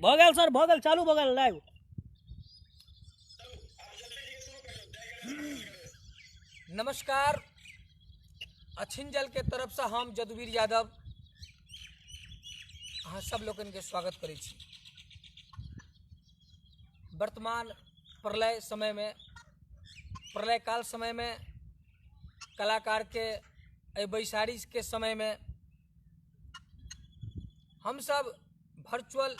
भऽ गेल सर, भऽ गेल, चालू भऽ गेल लाइव। नमस्कार, अछिंजल के तरफ से हम जदुवीर यादव अहाँ सब लोकनि के स्वागत करै छी। वर्तमान प्रलय समय में, प्रलयकाल समय में कलाकार के एहि बैसारी के समय में हमसब वर्चुअल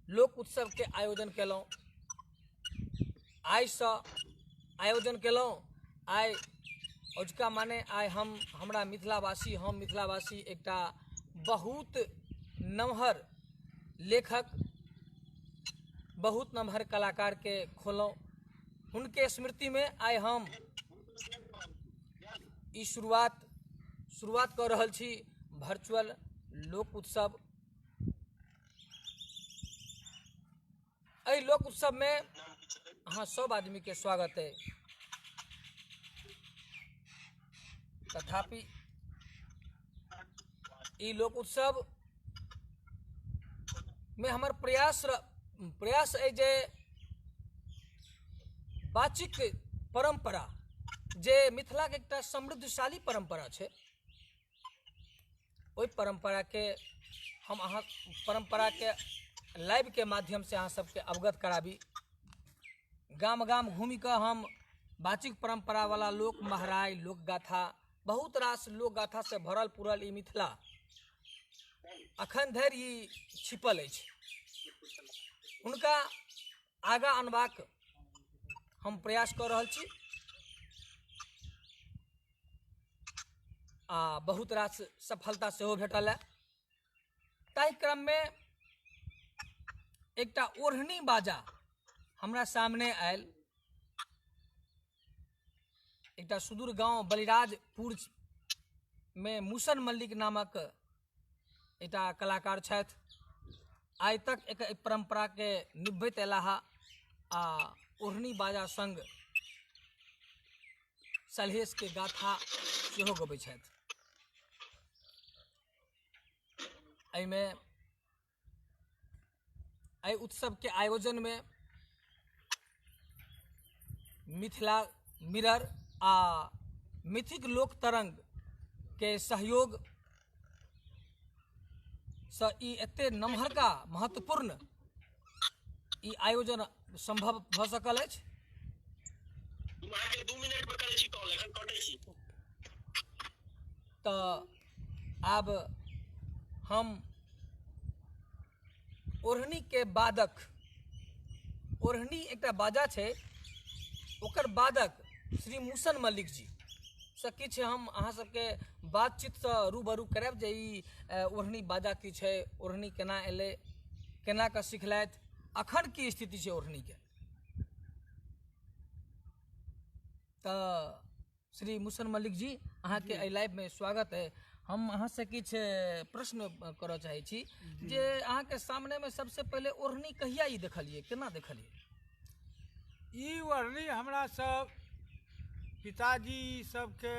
लोक उत्सव के आयोजन केलहुँ। आइसँ आयोजन केलहुँ। आइ अजुका माने आइ हम हमरा मिथिलावासी, हम मिथिलावासी एकटा बहुत नमहर लेखक, बहुत नमहर कलाकारके खोलहुँ। हुनके स्मृतिमे आइ हम ई शुरुआत शुरुआत कऽ रहल छी वर्चुअल लोक उत्सव। एहि लोक उत्सवमे अहाँ सब आदमीके स्वागत अइ। तथापि ई लोक उत्सव मे हमर प्रयास प्रयास अइ जे वाचिक परम्परा जे मिथिलाके एकटा समृद्धशाली परम्परा छै, ओहि परम्पराके हम अहाँ परम्पराके लाइवके माध्यमसँ अहाँ सबके अवगत कराबी। गाम गाम घूमिकऽ हम वाचिक परम्परावला लोक महराइ, लोकगाथा, बहुत रास लोकगाथासँ भरल पुरल ई मिथिला अखन धरि ई छिपल अछि, हुनका आगाँ अनबाक हम प्रयास कऽ रहल छी आ बहुत रास सफलता सेहो भेटल है। ताहि क्रममे एकटा ओढ़नी बाजा हमरा सामने आयल। एकटा सुदूर गांव बलिराजपुर में मूसन मल्लिक नामक एकटा कलाकार छथि। आइ तक एक परम्पराके निभबैत अयलाह आ ओढ़नी बाजा संग सलहेशके गाथा सेहो गबै छथि। एहिमे एहि उत्सवके आयोजनमे मिथिला मिरर आ मिथिक लोक तरंगके सहयोगसँ ई एते नमहरका महत्वपूर्ण ई आयोजन सम्भव भऽ सकल अछि। तऽ आब हम ओढ़नीके बादक, ओढ़नी एकटा बाजा छै, ओकर बादक श्री मूसन मल्लिक जी से किछु हम अहाँ सबके बातचीतसँ रूबरू करायब जे ई ओढ़नी बाजा की छै, ओढ़नी केना एलै, केना कऽ सिखलथि, अखन की स्थिति छै ओढ़नीके। तऽ श्री मुसन मल्लिक जी, अहाँके एहि लाइवमे स्वागत है। हम अहाँसँ किछु प्रश्न करऽ चाहै छी जे अहाँके सामनेमे सबसँ पहिले ओढ़नी कहिया ई देखलियै, केना देखलियै? ई ओढ़नी हमरा सब पिताजी सबके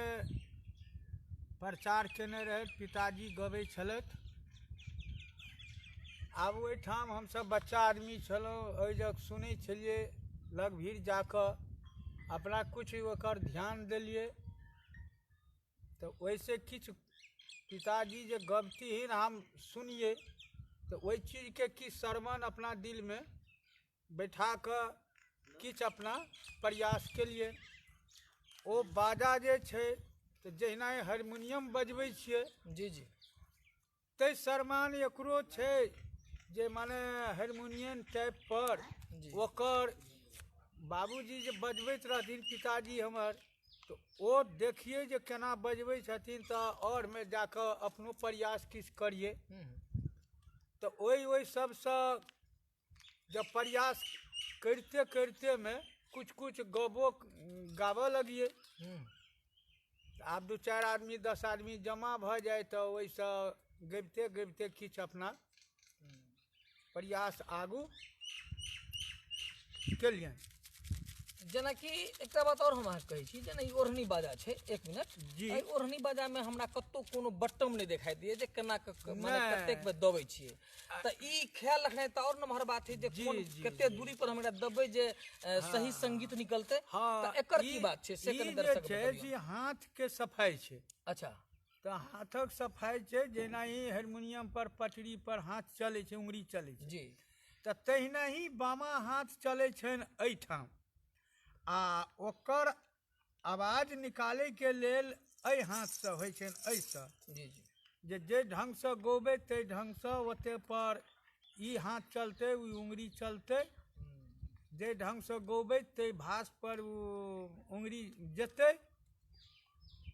प्रचार केने रहथि, पिताजी गबै छलथि। आब ओहिठाम हमसब बच्चा आदमी छलहुँ, ओहि जग सुनै छलियै, लग भीड़ जाकऽ अपना किछु ओकर ध्यान देलियै तऽ ओहिसँ किछु पिताजी जे गबतिहीन हम सुनियै तऽ ओहि चीजके किछु श्रवण अपना दिलमे बैठा कऽ किछु अपना प्रयास केलियै। ओ बाजा जे छै तऽ जहिना हारमोनियम बजबै छियै, जी जी, ताहि सरमान एकरो छै जे माने हारमोनियम टाइप पर ओकर बाबूजी जे बजबैत रहथिन, पिताजी हमर, तऽ ओ देखियै जे केना बजबै छथिन, तऽ आओरमे जाकऽ अपनो प्रयास किछु करियै। तऽ ओहि सबसँ जब प्रयास करिते करितेमे किछु किछु गबो गाबऽ लगियै। आब दू चारि आदमी 10 आदमी जमा भऽ जाइ तऽ ओहिसँ गबिते गबिते किछु अपना प्रयास आगू केलियनि। जेनाकि एकटा बात आओर हम अहाँके कहै छी, जेना ई ओढ़नी बाजा छै, एक मिनट जी। एहि ओढ़नी बाजामे हमरा कतहु कोनो बटम नहि देखाइ दैए जे केना मने नहि। कतेक बेर दबै छियै, तऽ ई ख्याल रखनाइ तऽ आओर नमहर बात है जे जी, कोन जी, कते दूरी पर हम एकरा दबबै जे सही संगीत निकलतै। हँ, तऽ एकर की ई बात छै से ई कनि जे दर्शक छै बतबियौ। से हाथके सफाइ छै। अच्छा। तऽ हाथक सफाइ छै, जेना ही हारमोनियम पर पटरी पर हाथ चलै छै, उंगरी चलै छै जी, तऽ तहिना ही बामा हाथ चलै छनि एहिठाम, आ ओकर आवाज निकालैके लेल एहि हाथसँ होइ छनि, एहिसँ जी जी जे जाहि ढङ्गसँ गौबै ताहि ढङ्गसँ ओते पर ई हाथ चलतै, ओ उंगरी चलतै। जाहि ढङ्गसँ गौबै ताहि भास पर ओ उंगरी जेतै,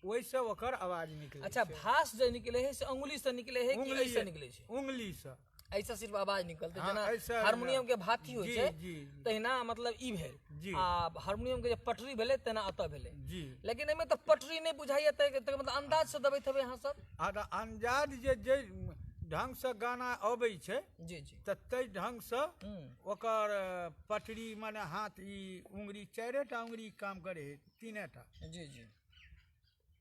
ओहिसँ ओकर आवाज निकलै। अच्छा, भास जे निकले है से अंगुली से निकले है कि एहिसँ निकले छै? उंगलीसँ। ऐसा सिर्फ आवाज निकलतै? हँ, जेना एहिसँ। हारमोनियम के भाथी होइ जी, छै जी, जी। तहिना मतलब ई भेल जी। आ हारमोनियम के जे पटरी भेलै तेना एतऽ भेलै जी। लेकिन एहिमे तऽ पटरी नहि बुझाइया, तऽ मतलब अंदाज से दबैत हेबै अहाँ सब? आ तऽ अंदाज जे जाहि ढङ्गसँ गाना अबै छै जी जी तऽ ताहि ढङ्गसँ हूँ ओकर पटरी मने हाथ ई उंगरी, चारिटा उंगरी काम करै हइ, तीने टा। जी जी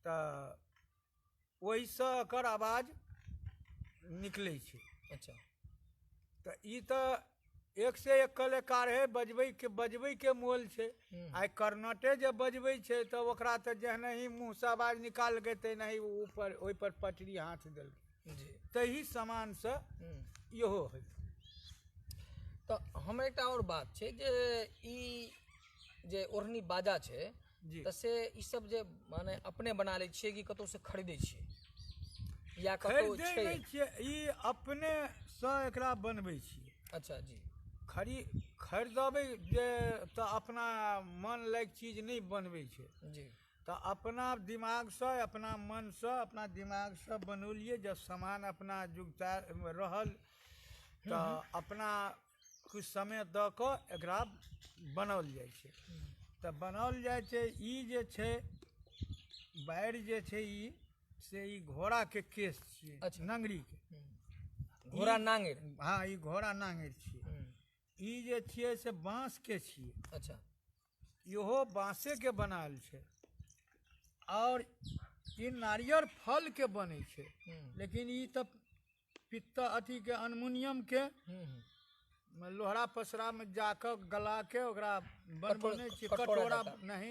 तऽ ओहिसँ एकर आवाज निकलै छै। अच्छा। तऽ ई तऽ एक से एक कलाकार है, बजबैके बजबैके मोल छै। आइ कर्नाटे जे बजबै छै तऽ ओकरा तऽ जेहने ही मुँहसँ आवाज निकालकै तेना ही ऊपर ओहिपर पटरी हाथ देलकै जी तही समानसँ हूँ इहो होइ। तऽ हमर एकटा आओर बात छै जे ई जे ओढ़नी बाजा छै जी तऽ से ई सब जे माने अपने बना लै छियै कि कतहु से खरीदै छियै या कतहु खरीदै छै? नहि छियै, ई अपनेसँ एकरा बनबै छियै। अच्छा जी। खरीदबै जे तऽ अपना मन लायक चीज नहि बनबै छै। जी तऽ अपना दिमागसँ, अपना मनसँ, अपना दिमागसँ बनौलियै। जब सामान अपना जुगता रहल तऽ अपना किछु समय दऽ कऽ एकरा बनाओल जाइ छै, तऽ बनाओल जाइ छै। ई जे छै बारि जे छै ई से ई घोड़ाके केश छियै। अच्छा। नंगरीके घोड़ा नांगरि? हँ, ई घोड़ा नांगरि छियै। ई जे छियै से बाँसके छियै। अच्छा। इहो बाँसेके बनायल छै आओर ई नारियर फलके बनै छै। लेकिन ई तऽ पित्त अथीके अलमुनियमके लोहरा पसरामे जाकऽ गलाके ओकरा बनबौने छियै। कटोरा कटोरा जकाँ। नहि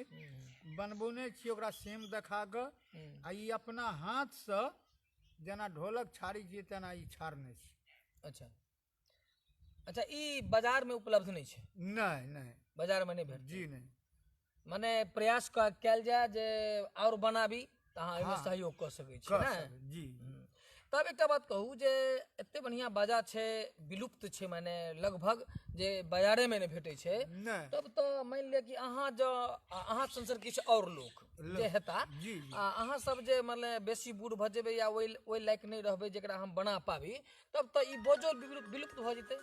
बनबौने छियै, ओकरा सेम देखा कऽ, आ ई अपना हाथसँ जेना ढोलक छाड़ै छियै तेना ई छाड़ने छियै। अच्छा अच्छा, ई बाजारमे उपलब्ध नहि छै? नहि नहि। बाजारमे नहि भेटतै? जी नहि। मने प्रयास कयल जाय जे आओर बनाबी तऽ अहाँ एहिमे हँ। सहयोग कऽ सकै छी कऽ ने? सकै जी। तब एकटा बात कहू जे एते बढ़िआँ बाजा छै, विलुप्त छै, माने लगभग जे बाजारेमे नहि भेटै छै नहि। तब तऽ मानि लिअ कि अहाँ जँ अहाँ संसर किछु आओर लोक जे हेता जी जी आ अहाँ सब जे मतलब बेसी बूढ़ भऽ जेबै या ओहि ओहि लायक नहि रहबै जेकरा हम बना पाबी, तब तऽ ई बोझो विलुप्त भऽ जेतै।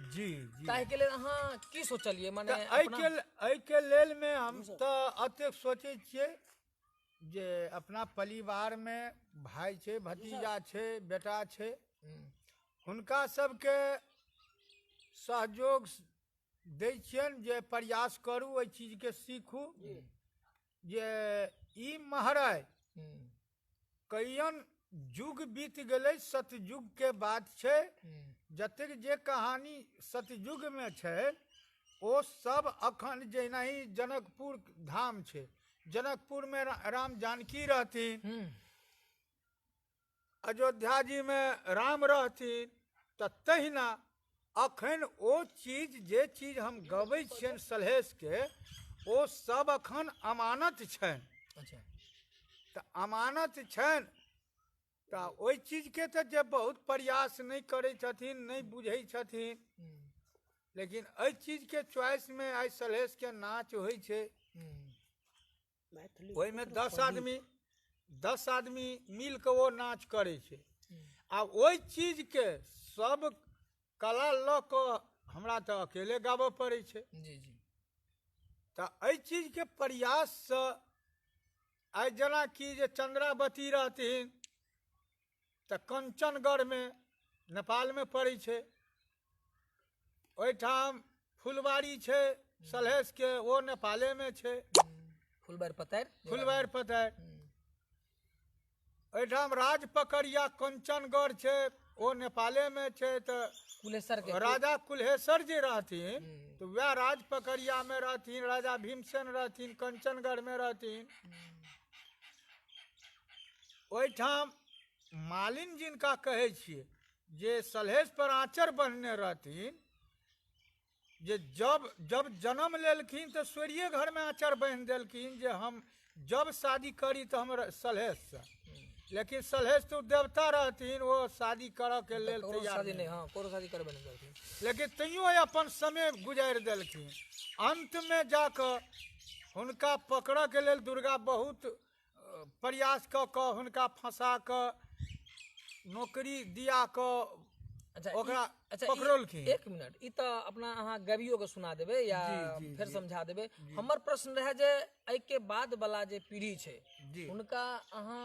जी जी। ताहिके लेल अहाँ की सोचलियै मने तऽ एहिके एहिके लेल मे हम तऽ एतेक सोचै छियै जे अपना परिवारमे भाय छै, भतीजा छै, बेटा छै, हुनका सबके सहयोग दै छियनि जे प्रयास करू, एहि चीजके सीखू जे ई महराइ कइयन युग बीत गेलै, सतयुगके बात छै। जतेक जे कहानी सतयुगमे छै ओ सब अखन जेना ही जनकपुर धाम छै, जनकपुरमे राम जानकी रहथिन, अयोध्या जीमे राम रहथिन, तऽ तहिना अखन ओ चीज जे चीज हम गबै छियनि सलहेशके ओ सब अखन अमानत छनि। अच्छा। तऽ अमानत छनि तऽ ओहि चीजके तऽ जे बहुत प्रयास नहि करै छथिन, नहि बुझै छथिन, लेकिन एहि चीजके चॉइसमे आइ सलहेशके नाच होइ छै, ओहिमे 10 आदमी 10 आदमी मिल कऽ ओ नाच करै छै, आ ओहि चीजके सब कला लऽ कऽ हमरा तऽ अकेले गाबऽ पड़ै छै। जी जी तऽ एहि चीजके प्रयाससँ आइ जेनाकि जे चन्द्रावती रहथिन तऽ कंचनगढ़मे नेपालमे पड़ै छै, ओहिठाम फुलवारी छै। सलहेशके, ओ नेपालेमे छै। फुलबारि पतारि। फुलबारि पतारि। एहिठाम राज पकड़िया कंचनगढ़ छै, ओ नेपालेमे छै। तऽ कुलेसर के राजा कुल्हेश्वर जे रहथिन तऽ वएह राज पकड़ियामे रहथिन, राजा भीमसेन रहथिन कंचनगढ़मे रहथिन। ओहिठाम मालिन जिनका कहै छियै जे सलहेश पर आँचर बन्हने रहथिन, जे जब जब जन्म लेलखिन तऽ सोरिये घरमे आँचर बान्हि देलखिन जे हम जब शादी करी तऽ हम सलहेशसँ। लेकिन सलहेश तऽ देवता रहथिन, ओ शादी करऽके लेल तैयार शादी नहि, हँ, ककरो शादी करबे नहि करथिन। लेकिन तैयो अपन समय गुजारि देलखिन। अन्तमे जाकऽ हुनका पकड़ऽके लेल दुर्गा बहुत प्रयास कऽ कऽ हुनका फंसा कऽ नौकरी दिया कऽ अच्छा ओकरा अच्छा पकड़लखिन। एक मिनट, ई तऽ अपना अहाँ गबियो के सुना देबै या जी, जी, फेर जी। समझा देबै। हमर प्रश्न रहै जे एहिके बाद वाला जे पीढ़ी छै जी हुनका अहाँ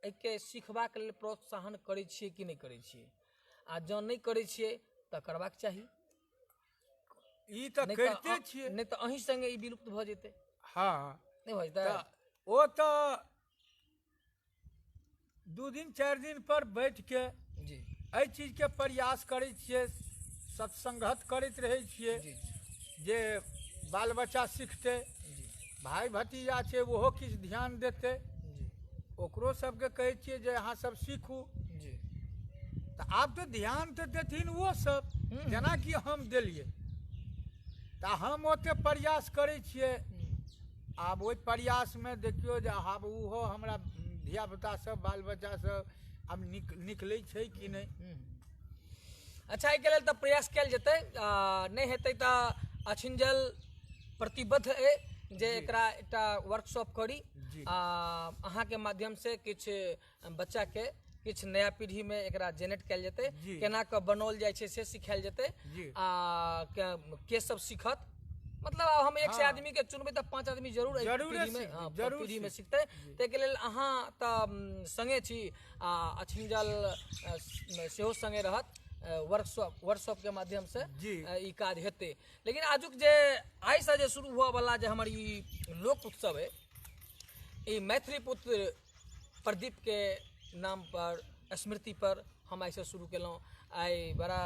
एहिके सिखबाक लेल प्रोत्साहन करै छियै कि नहि करै छियै? आ जँ नहि करै छियै तऽ करबाक चाही। ई तऽ नहि तऽ करिते छियै। नहि तऽ अहीं संगे ई विलुप्त भऽ जेतै। हँ, नहि भऽ जेतै? तऽ ओ तऽ 2 दिन 4 दिन पर बैठ के जी एहि चीजके प्रयास करै छियै, सत्संगत करैत रहै छियै जी जे बाल बच्चा सिखतै, जी भाय भतीजा छै ओहो किछु ध्यान देतै, जी ओकरो सबके कहै छियै जे अहाँ सब सीखू। जी तऽ आब तऽ ध्यान तऽ देथिन ओ सब जेनाकि हम देलियै, तऽ हम ओते प्रयास करै छियै। आब ओहि प्रयासमे देखियौ जे आब ओहो हमरा धियापुता सब बाल बच्चा सब आब निकलै छै कि नहि। अच्छा, एहिके लेल तऽ प्रयास कयल जेतै, नहि हेतै तऽ अछिंजल प्रतिबद्ध अइ जे एकरा एकटा वर्कशॉप करी जी। आ अहाँके माध्यमसँ किछु बच्चाके किछु नया पीढ़ीमे एकरा जेनरेट कयल जेतै, जी। केना कऽ बनाओल जाइ छै से सिखायल जेतै। जी। आ के सब सीखत, मतलब आब हम 100 हँ। आदमी के चुनबै तऽ 5 आदमी जरूर एहि जरूरे पीढ़ीमे, सीख- हँ, जरूर पीढ़ीमे सीख- सिखतै। ताहिके लेल अहाँ तऽ संगे छी आ अछिंजल सेहो संगे रहत। वर्कशॉपके माध्यमसँ जी। ई काज हेतै। लेकिन आजुक जे आइसँ जे शुरू हुअवला जे हमर ई लोक उत्सव अइ, ई मैथिली पुत्र प्रदीप के नाम पर स्मृति पर हम आइसँ शुरू केलहुँ। आइ बड़ा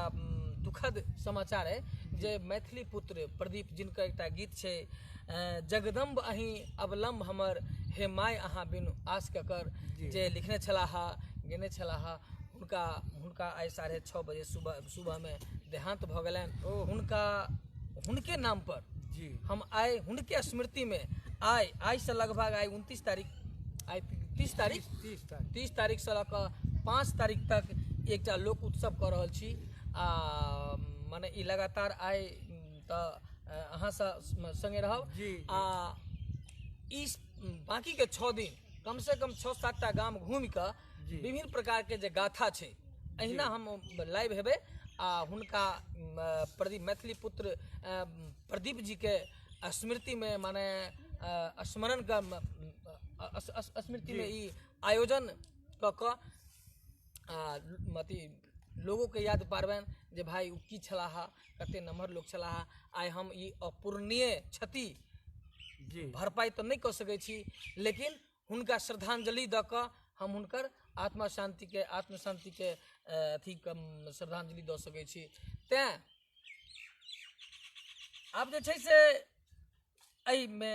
दुखद समाचार है जे मैथिली पुत्र प्रदीप, जिनकर एकटा गीत छै जगदम्ब अहीं अवलम्ब हमर हे my अहाँ बिनु आस ककर, जी। जे लिखने छलाह गेने छलाह, हुनका आइ 6:30 बजे सुबहमे देहांत भऽ गेलनि। ओह। हुनके नाम पर जी हम आइ हुनके स्मृतिमे आइसँ लगभग आइ 29 तारीख, आइ 30 तारीख, 30 तारीख, 30 तारीखसँ लऽ कऽ 5 तारीख तक एकटा लोक उत्सव कऽ रहल छी। आ मने ई लगातार आइ तऽ अहाँसँ संगे रहब। जी, जी। आ ई बाँकीके 6 दिन कमसँ कम 6-7 टा गाम घूमि कऽ जी। विभिन्न प्रकारके जे गाथा छै अहिना हम लाइव हेबै आ हुनका प्रदीप मैथिली पुत्र प्रदीप जीके स्मृतिमे माने स्मरण के स्मृतिमे ई आयोजन कऽ कऽ आ अथी लोगोके याद पारबनि जे भाइ ओ की छलाह, कते नम्हर लोक छलाह। आइ हम ई अपूरणीय क्षति जी भरपाइ तऽ नहि कऽ सकै छी, लेकिन हुनका श्रद्धांजलि दऽ कऽ हम हुनकर आत्मा शान्तिके आत्मशान्तिके अथी श्रद्धांजलि दऽ सकै छी। तैँ आब जे छै से एहिमे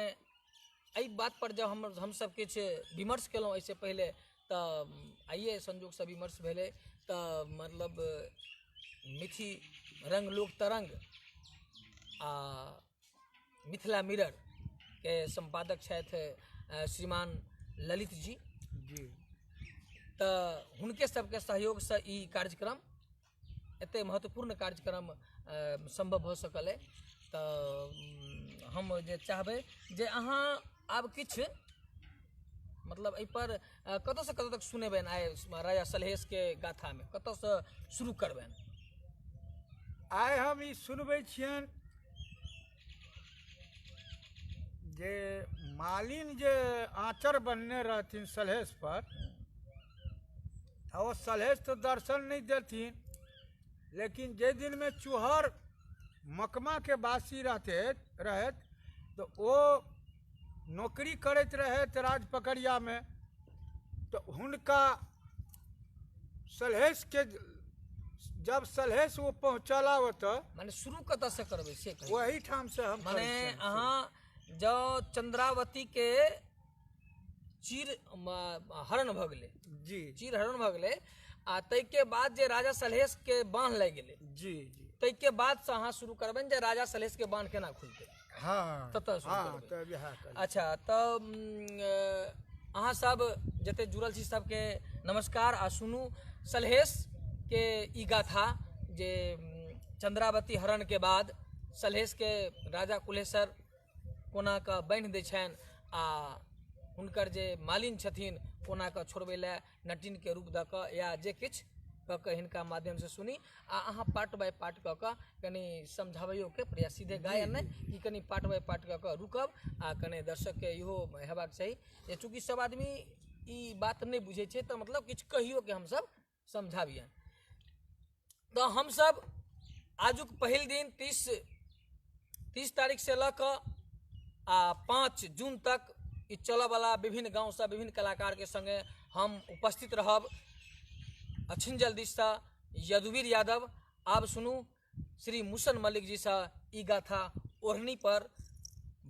एहि बातपर जब हमसब किछु विमर्श केलहुँ एहिसँ पहिले, तऽ आइए संजोगसँ विमर्श भेलै, तऽ मतलब मिथि रंग लोक तरंग आ मिथिला मिरर के सम्पादक छथि श्रीमान ललित जी जी, तऽ हुनके सबके सहयोगसँ ई कार्यक्रम एते महत्वपूर्ण कार्यक्रम सम्भव भऽ सकल अइ। तऽ हम जे चाहबै जे अहाँ आब किछु मतलब एहिपर कतऽसँ कतऽ तक सुनेबनि आइ राजा सलहेशके गाथामे, कतऽसँ शुरू करबनि? आइ हम ई सुनबै छियनि जे मालिन जे आँचर बन्हने रहथिन सलहेश पर, ओ सलहेश तऽ दर्शन नहि देथिन, लेकिन जाहि दिनमे चूहर मकमाके वासी रहथि तऽ ओ नौकरी करैत रहथि राज पकड़ियामे। तऽ हुनका सलहेशके जब सलहेश ओ पहुँचला ओतऽ, माने शुरू कतऽ से करबै से कहियौ। ओही ठाम से हम माने करै छियनि। अहाँ जँ चंद्रावती के चीर हरण भऽ गेलै, जी, चीर हरण भऽ गेलै, आ ताहिके बाद जे राजा सलहेश के बान्ह लागि गेलै, जी जी, ताहिके बाद से अहाँ शुरू करबनि जे राजा सलहेश के बान्ह केना खुलतै। हाँ, ततऽ शुरू हाँ, करबै। तऽ इएह करबै। अच्छा, तऽ अहाँ सब जते जुड़ल छी सबके नमस्कार। आ सुनू सलहेश के ई गाथा जे चंद्रावती हरण के बाद सलहेश के राजा कुलेश्वर कोना कऽ बान्हि दै छनि आ हुनकर जे मालिन छथिन कोना कऽ छोड़बै लए नटिन के रूप दऽ कऽ या जे किछु कऽ कऽ हिनका माध्यमसँ सुनी। आ अहाँ पार्ट बाय पार्ट कऽ कऽ कनि समझाबैयोके प्रयास, सीधे गायन नहि कि कनि पार्ट बाय पार्ट कऽ कऽ रुकब। आ कनि दर्शकके इहो हेबाक चाही जे चूँकि सब आदमी ई बात नहि बुझै छै तऽ मतलब किछु कहियोके हमसब समझाबियनि। तऽ हमसब आजुक पहिल दिन 30 तारीख से लऽ कऽ आ 5 जून तक ई चलऽवला विभिन्न गाँवसँ विभिन्न कलाकारके संगे हम उपस्थित रहब। अछिंजल दिससँ यदुवीर यादव। आब सुनू श्री मुसन मल्लिक जीसँ ई गाथा ओढ़नी पर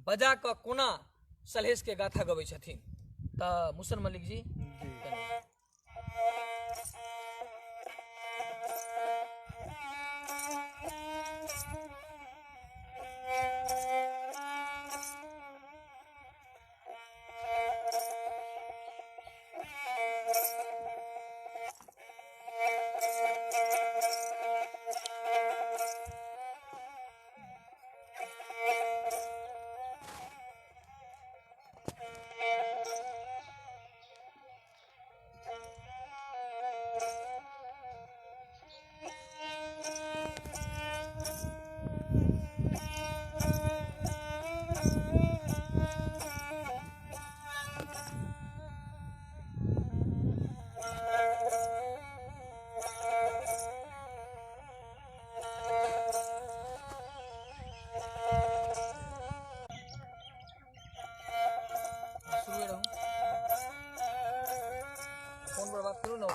बजा कऽ कोना सलहेश के गाथा गबै छथिन। तऽ मुसन मल्लिक जी। शुरू रहू, फोन पर बात करू ना।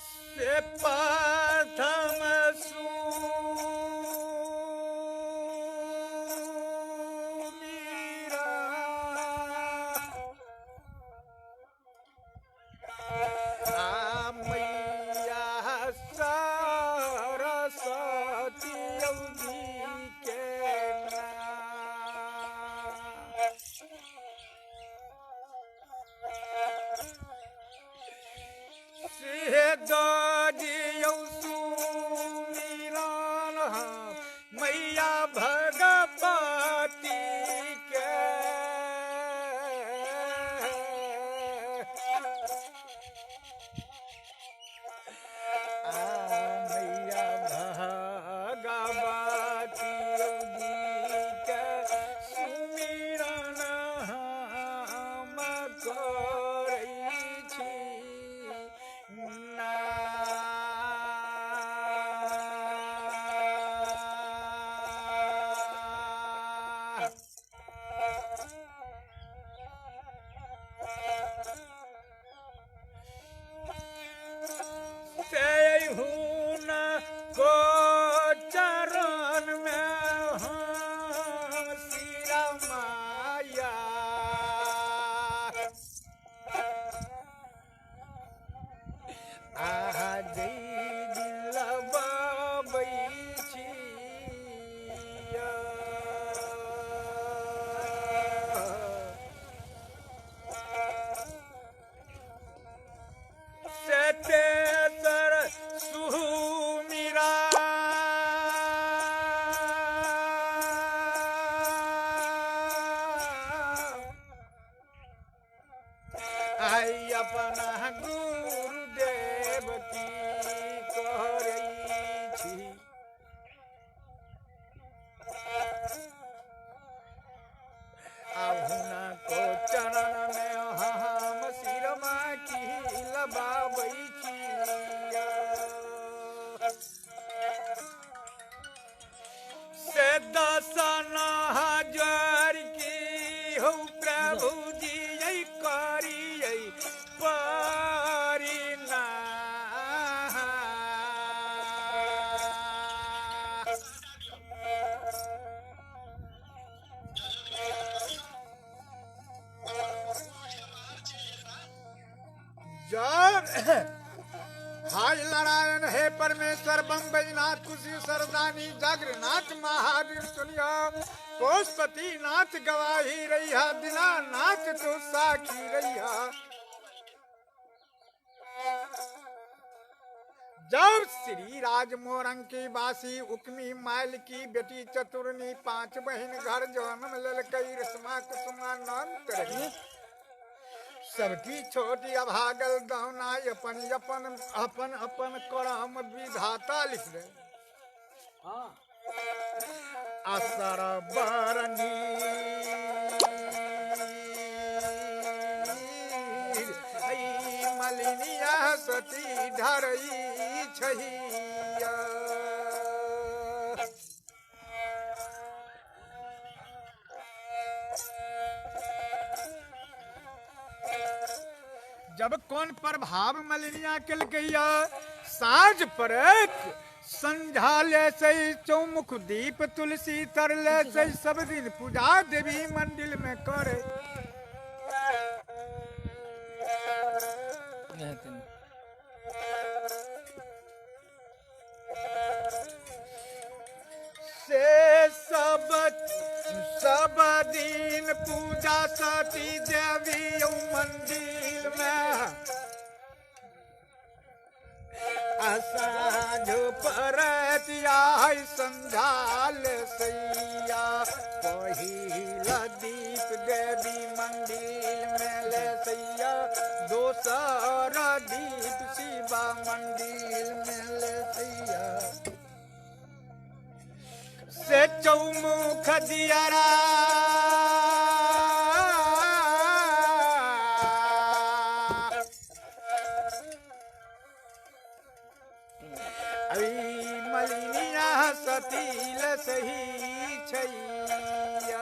से प्रथम सुमीरा मैया सरस्वती जी के नाम। से दियौ सुमिरन मैया भगवती के। आ मैया भगवती जी के सुमिरन हम करै छी ना। आहा जय दिन लबाबै छी। से तेसर सुमिरा आई अपना गुरुदेव की करै छी। आ हुनको चरण मे हम सिरमा की लबाबै छी। से दसन हजार की हौ प्रभु जी करियै परिना। जय हाय नारायण हे परमेश्वर बम्बईनाथ खुशी सरदानी जागरनाथ महावीर सुनियो पशुपति नाथ गवाही रहिया दीनानाथ तू साखी रहिया। जब श्री राज मोरंग की बासी उकमी माइल की बेटी चतुरनी 5 बहिन घर जन्म ललकई रसमा कुसुमा नंत रही सबकी छोटी अभागल दौना अपन अपन अपन अपन करम विधाता लिख दे। असर बरनी मलिनिया सती ढरई छहिया। जब कौन प्रभाव मलिनिया केलकैया साँझ परत संझा ले सही चौमुख दीप तुलसी तर ले सही सब दिन पूजा देवी मंदिर में करे। से सब सब दिन पूजा सती देवी मंदिर में असाझ परत आय संझाल सैया पहिला दीप देवी मंदिर में ले सैया दोसर दीप शिवा मंदिर में ले सैया। से चौमुख दियरा मलिनिया सतील सही छैया।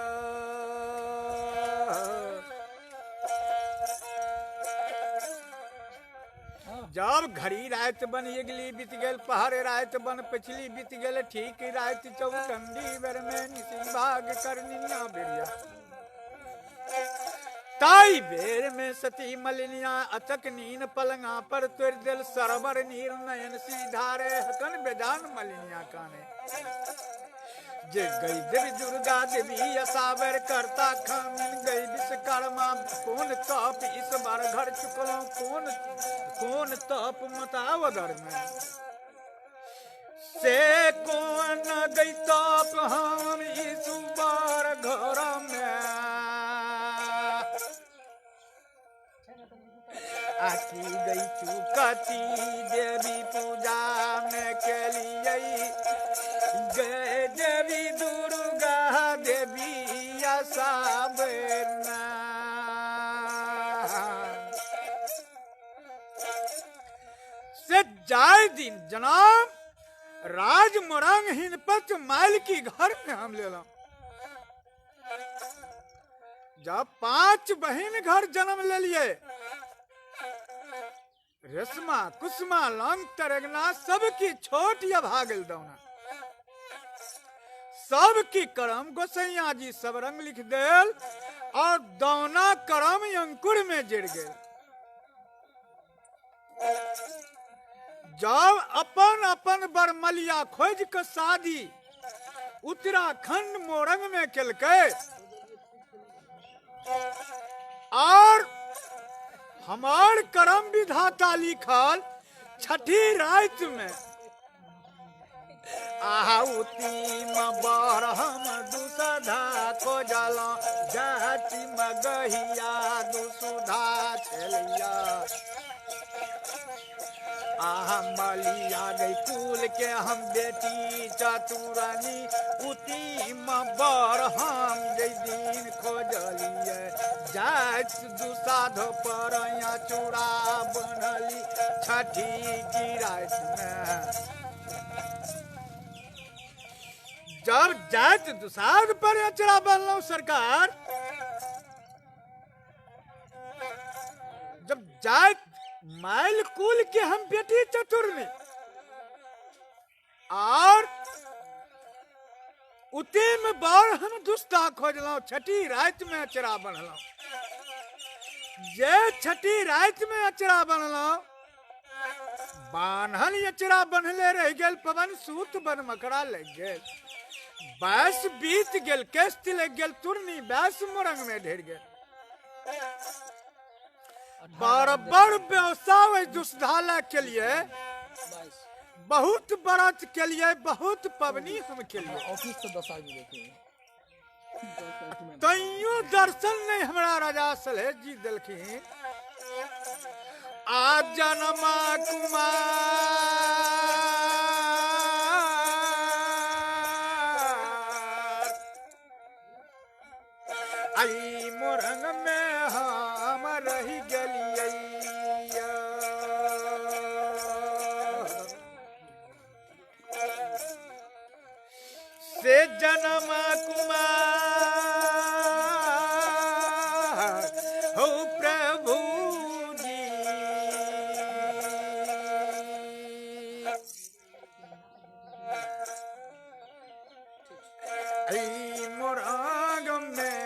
जब घड़ी रात बन अगली बीत गेल पहर रात बन पिछली बीत गेल ठीक रात चौकंडी बेर में निसी भाग करनिया बेरिया। ताई बेर में सती मलिनिया अचक नीन पलंगा पर तोड़ दिल सरवर नीर नयन सीधारे हकन बेजान मलिनिया काने। जे गई देवी दुर्गा देवी असावर करता खामिन गई विश्वकर्मा कौन तप इस बार घर चुकलो कौन कौन तप मतावदर में से कौन गई तप हम इस बार घर में। आखी गई चुकती देवी पूजा में के लिए गए देवी दुर्गा देवी असावरना। से जाय दिन जनाब राज मोरंग हिनपत माइल की घर में हम लेला। जब 5 बहन घर जन्म ले लिए रेशमा कुसुमा लंग तरगना सबकी छोट या भागल दौना सबकी करम गोसैया जी सब रंग लिख देल और दौना करम अंकुर में जड़ गेल। जब अपन अपन बरमलिया खोज के शादी उत्तराखंड मोरंग में केलकै और हमार करम विधाता लिखल छठी रात में आहुति में हम दुसधा खोजल जाति मगहिया दुसुधा छलिया। आहा मलिया गई कुल के हम बेटी चतुरानी उती में बर हम जै दिन खोजलिए जात दुसाध पर चूड़ा बनली छठी की रात में। जब जात दुसाध पर अचरा बनलो सरकार, जब जात माइल कुल के हम बेटी चतुर में और उते में बार हम दुस्ता खोजलहुँ छठी रात में अचरा बनलहुँ। जे छठी रात में अचरा बनलहुँ बान्हल अचरा बन्हले रह गेल, पवन सूत बन मकड़ा लग गेल, बैस बीत गेल, केस्त लग गेल, तुरनी बैस मोरंग में ढेर गेल। बराबर व्यवसाय दुष्धाला के लिए बहुत व्रत के लिए बहुत पवनी हम के लिए ऑफिस से 10 आदमी देखे तैयो दर्शन नहीं हमरा राजा सलहेश जी दिलखिन। आ जनमा कुमार आई मोरंग में हम रही गेलियै। से जन्म कुमार हो प्रभु जी आई मोरंग में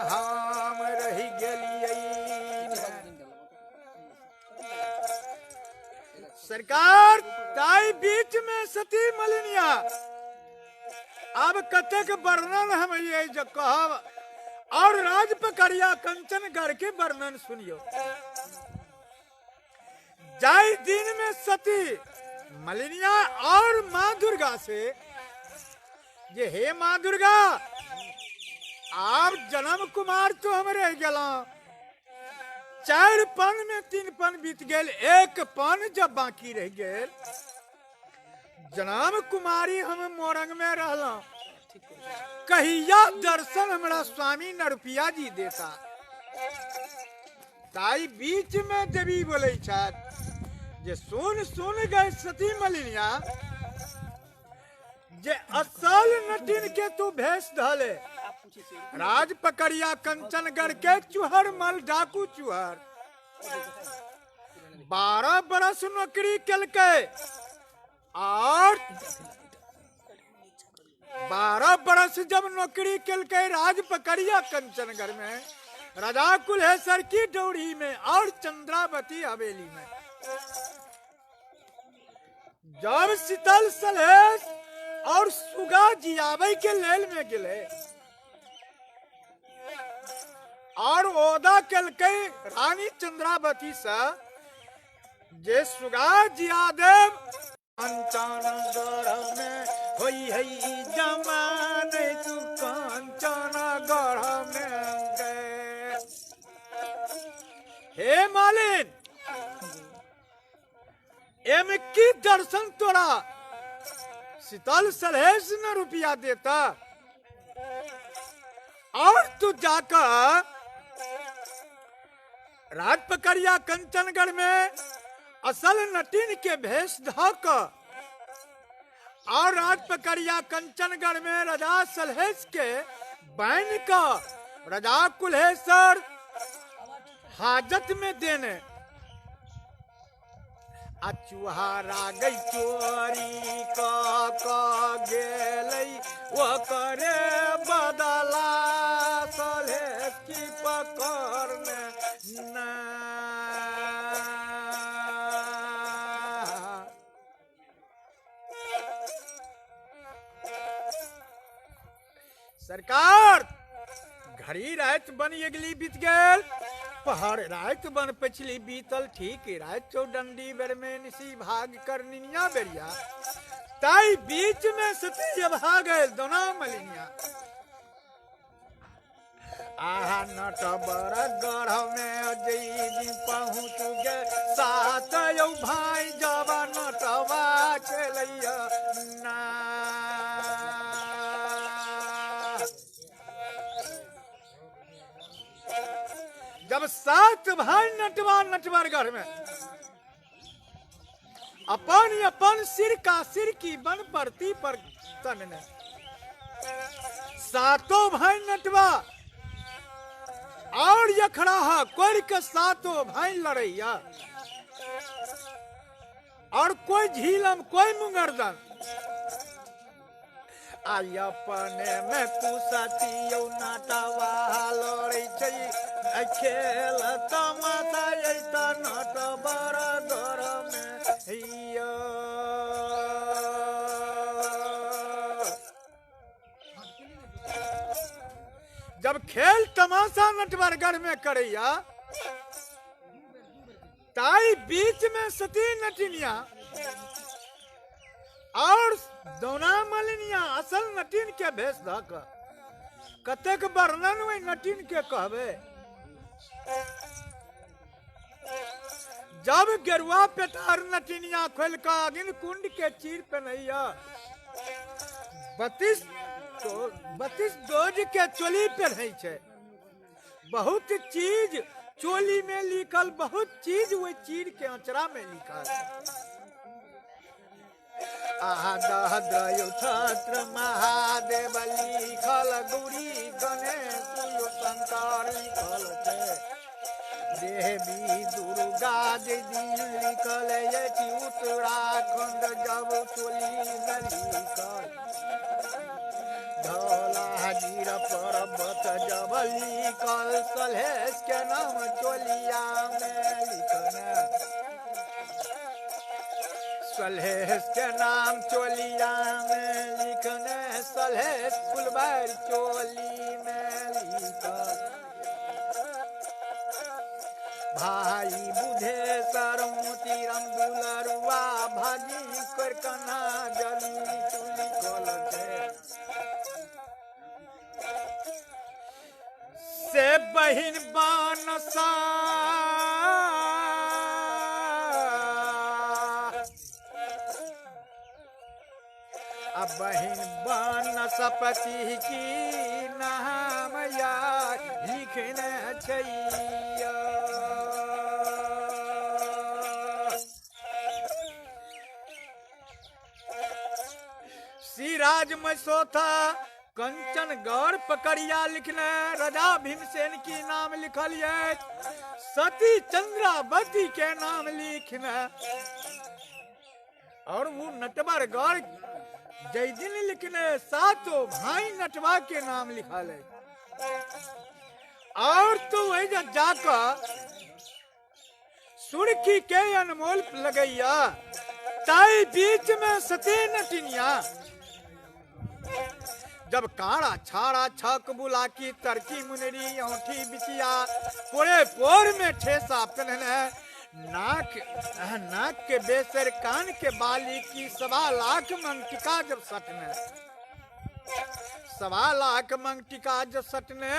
हम रही गेलियै। सरकार ताई बीच में सती मलिनिया अब कतेक वर्णन हम ये जो कहब और राज पकड़िया कंचनगढ़ के वर्णन सुनियो। जाई दिन में सती मलिनिया और माँ दुर्गा से जे हे माँ दुर्गा आप जन्म कुमार तो हम रह गया, 4 पन में 3 पन बीत गेल, 1 पन जब बाकी रह गेल, जन्म कुमारी हम मोरंग में रहल, कहिया दर्शन हमरा स्वामी नरुपिया जी देता। ताई बीच में देवी बोले छथि जे सुन सुन गए सती मलिनिया जे असल नटिन के तू भेष धले राज पकड़िया कंचनगढ़ के चुहर मल डाकू चुहर 12 बरस नौकरी केलकै और 12 बरस जब नौकरी केलकै राज पकड़िया कंचनगढ़ में राजा कुल्हेसर की डोरी में और चंद्रावती हवेली में। जब शीतल सलहेश और सुगा जियाबै के लेल में गेले और ओदा केलकै रानी चंद्रावती से जे सुगा जिया देव कंचनगढ़ में होई है जमाने तू कंचनगढ़ में गए। हे मालिन एम की दर्शन तोरा शीतल सलहेश न रुपया देता और तू जाकर राज पकड़िया कंचनगढ़ में असल नटिन के भेष धक और राज पकड़िया कंचनगढ़ में राजा सलहेश के बैन का राजा कुल्हेसर हाजत में देने आ चुहारा गई चोरी क गेलै ओकरे बदला सलहेश की पकड़ने ना। सरकार घड़ी राति बन अगली बीत गेल, पहर राति बन पछली बीतल, ठीक राति चौडंडी बेर में निशी भाग कर निनिया बेरिया, ताई बीच में सती भागल दोना मलिनिया। आहा नटबर गढ़ में जई पहुँच गे सात यौ भाई जब नटवा खेलैया ना। जब सात भाई नटवा नटवर गढ़ में अपन अपन सिर का सिर की बन परती पर तनने, सातों भाई नटवा और यखड़ा कोई के सातों भाई लड़ैया, और कोई झीलम कोई मुंगरदन। आई अपने में कुसती यौ नटवा लड़ै छै खेल तमाशा अइता नटवर गढ़ में हैया। जब खेल तमाशा नटवरगढ़ में करैया, ताई बीच में सती नटिनिया और दौना मलिनिया असल नटिन के भेष धऽ कऽ कतेक वर्णन ओहि नटिन के कहबै। जब गेरुआ पेटार नटिनिया खोलि कऽ अग्नि कुंड के चीर पेन्हैया, 32 those के चोली पेन्है छै, बहुत चीज चोली में लिखल, बहुत चीज ओहि चीर के अचरा में लिखल। आहा दहद्रयु छत्र महादेव लिखल, गौरी गणेश शंकर लिखल छै, देवी दुर्गा जे दिन लिखल अछि उत्तराखंड जब चोली में लिखल, धौलागिर पर्वत जब लिखल, सलहेश के नाम चोलिया में लिखने, सलहेश के नाम चोलिया में लिखने, सलहेश फुलबार चोली में लिखल। भाई बुधेश्वर मोतीराम दुलरुआ भागी कर कन्हा जली चुली कल छै, से बहिन बनसा बहिन बनसपति की नाम या लिखने छैया। सिराज मसोथा कंचन गौर पकड़िया लिखने, राजा भीमसेन की नाम लिखल सती चंद्रावती के नाम लिखने, और वो नटवर गौर जय दिन लिखने सातों भाई नटवा के नाम लिखल है। और तो वही जाकर सुर्खी के अनमोल लगैया, ताई बीच में सती नटिनिया। जब काड़ा छाड़ा छक बुला की तरकी मुनरी औठी बिचिया, पोरे पोर में ठेसा पहनने, नाक नाक के बेसर कान के बाली की 1.25 लाख मंगटिका जब सटने, 1.25 लाख मंगटिका जब सटने,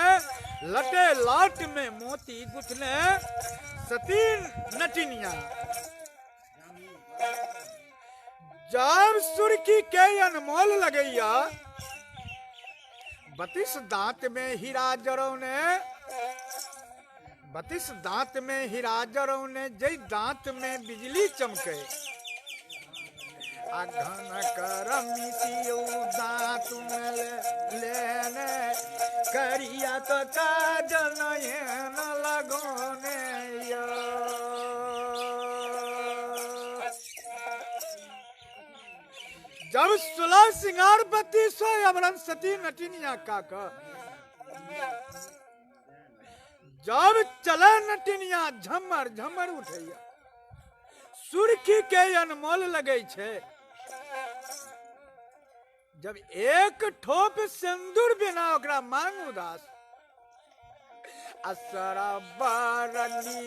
लटे लाट में मोती गुथने सती नटिनिया। जब सुर्खी के अनमोल लगैया, 32 दांत में हीरा जरौने, 32 दांत में हीरा जरौने, जय दांत में बिजली चमके, आ घन कर मिसियो दांत में लेने, करिया तो काजल नयन लगौने। जब 16 सिंगार 32 अवरण सती नटिनिया का जब चले नटिनिया झमर झमर उठैया, सुर्खी के अनमोल लगै छै। जब एक ठोप सिंदूर बिना ओकरा मांग उदास असरा बारनी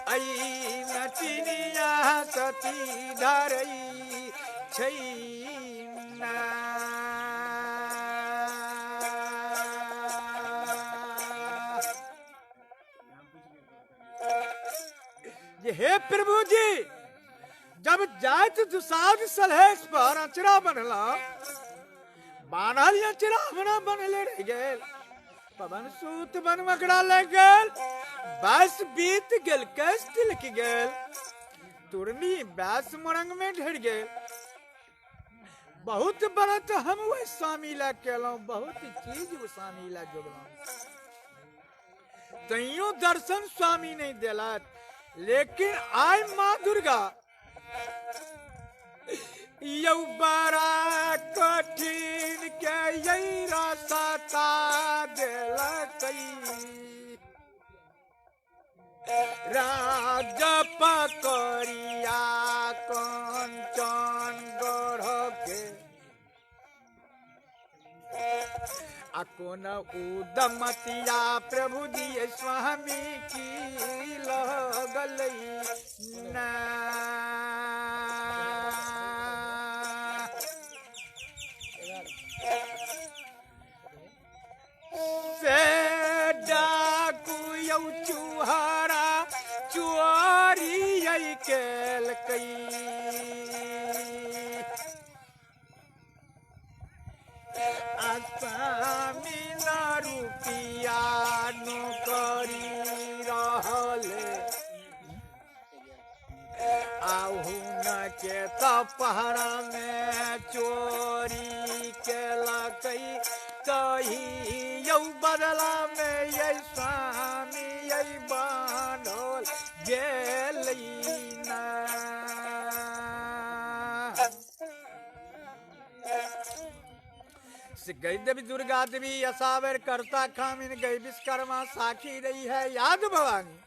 ऐ नटिनिया सती धरई छै ना। जे हे प्रभु जी, जब जात दुसाध सलहेश पर अचरा बनला, बान्हल अचरा अपना बनले रह गेल, पवन सूत बन मकड़ा लग गेल, बस बीत गेल, कैस तिलक गेल, तुरनी बैस मोरंग में ढेर गेल। बहुत व्रत हम वह स्वामी ला केलहुँ, बहुत चीज ओ स्वामी ला जोड़लहुँ, तैयो दर्शन स्वामी नहीं देलक। लेकिन आय माँ दुर्गा यौ बड़ा कठिन के यही रास्ता देलकै, राज पकड़िया कंचन गढ़ के, आ कोन उदमतिया प्रभु जी स्वामी की लगलै ना। से डाकू यौ चुहारा चोरी यै केलकै, आसामी न रुपिया नौकरी रहले, आहू न के त पहरा में चोरी केलकै, तही यौ बदला में यै स्वामी यै बान्हल गेलै ना। से गई देवी दुर्गा देवी असावर करता खामिन गई विश्वकर्मा साखी रही है याद भवानी,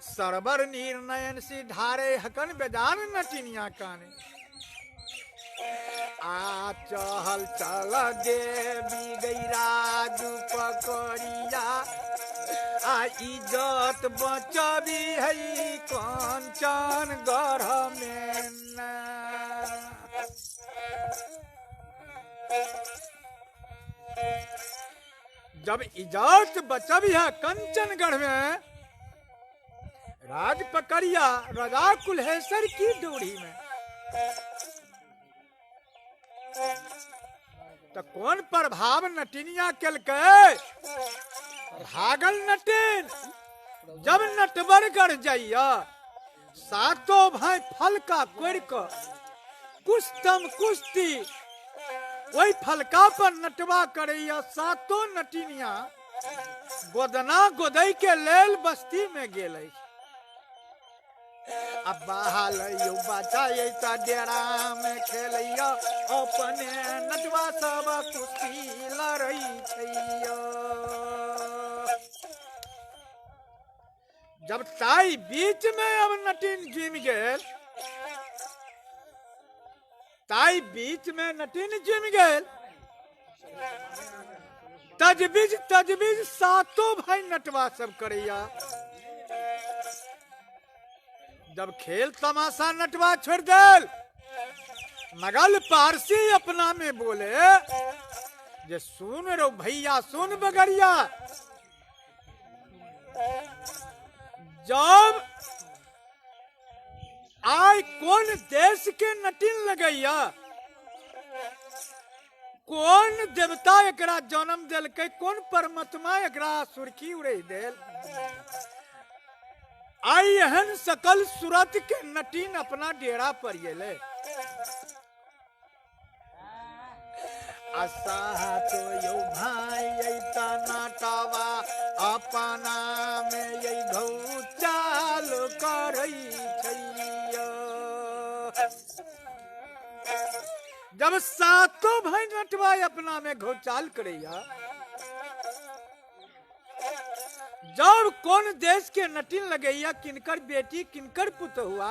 सरवर निर्नयन सी ढारे हकन बेजान नटिनिया काने, आ चहल चल देवी गई राजू पकड़िया, आ इज्जत बचबी है कंचन गढ़ में ना। जब इज्जत बचबी है कंचनगढ़ में, राज पकड़िया राजा कुल्हेश्वर की डोरी में, तो कौन प्रभाव नटिनिया केलकै? भागल नटिन जब नटवर गढ़ जाइया, सातो भाई फलका कोड़ क कुश्तम कुश्ती ओहि फलका पर नटवा करैया, सातो नटिनिया गोदना गोदै के लेल बस्ती में गेल अछि। आ बहाल यौ बच्चा त डेरा में खेलैया, अपने नटवा सब कुश्ती लड़ै छैया। जब ताई बीच में अब नटिन जुमि गेल, ताई बीच में नटिन जुमि गेल, तजबीज तजबीज सातो भाई नटवा सब करैया। जब खेल तमाशा नटवा छोड़ देल, मगल पारसी अपना में बोले जे सुन रो भैया सुन बगरिया, जब आय कौन देश के नटिन लगैया, कौन देवता एकरा जन्म देलकै, कौन परमात्मा एकरा सुर्खी उड़ै देल, आई एहन सकल सूरत के नटिन अपना डेरा पर गेलै। आशा तो यौ भाई अइता नाटवा अपना में यै घौ चाल करै छैया। जब सातो भाई नटवा अपना में घौचाल करैया, जब कोन देश के नटिन लगैया, किनकर बेटी किनकर पुतहुआ,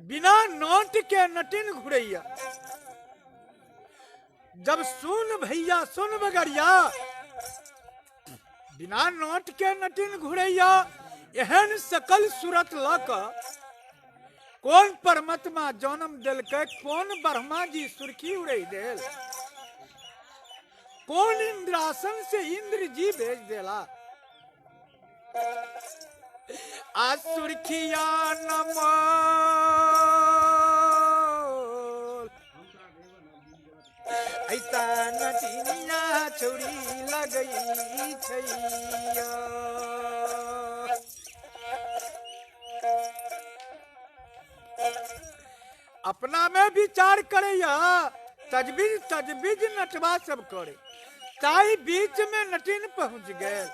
बिना नोट के नटिन घुरैया। जब सुन भैया सुन बगरिया, बिना नोट के नटिन घुरैया, एहन सकल सूरत लऽ कऽ कोन परमात्मा जन्म देलकै, कोन ब्रह्मा जी सुर्खी उड़ै देल, कोन इंद्रासन से इंद्र जी भेज देला। आ सुर्खिया नमोल ऐता नटिनिया छौरी लगई छैया। अपना में विचार करैया, तजबीज तजबीज नटवा सब करे, ताई बीच में नटिन पहुंच गेल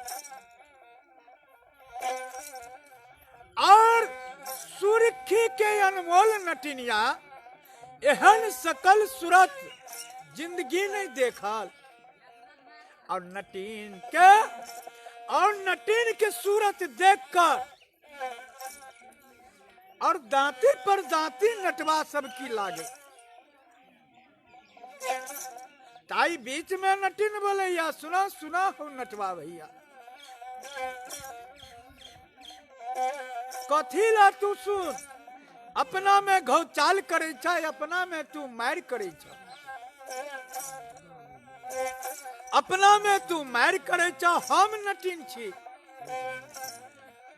और सुर्खी के अनमोल नटिनिया एहन सकल सूरत जिंदगी नहीं देखल। और नटिन के सूरत देखकर और दांती पर दांती नटवा सबकी लागे। ताई बीच में नटिन बोले या सुना सुना हो नटवा भैया, कथी ला तू सुन, अपना में घौचाल करे छ, अपना में तू मार करे छ, अपना में तू मार करे छ, हम नटिन छी,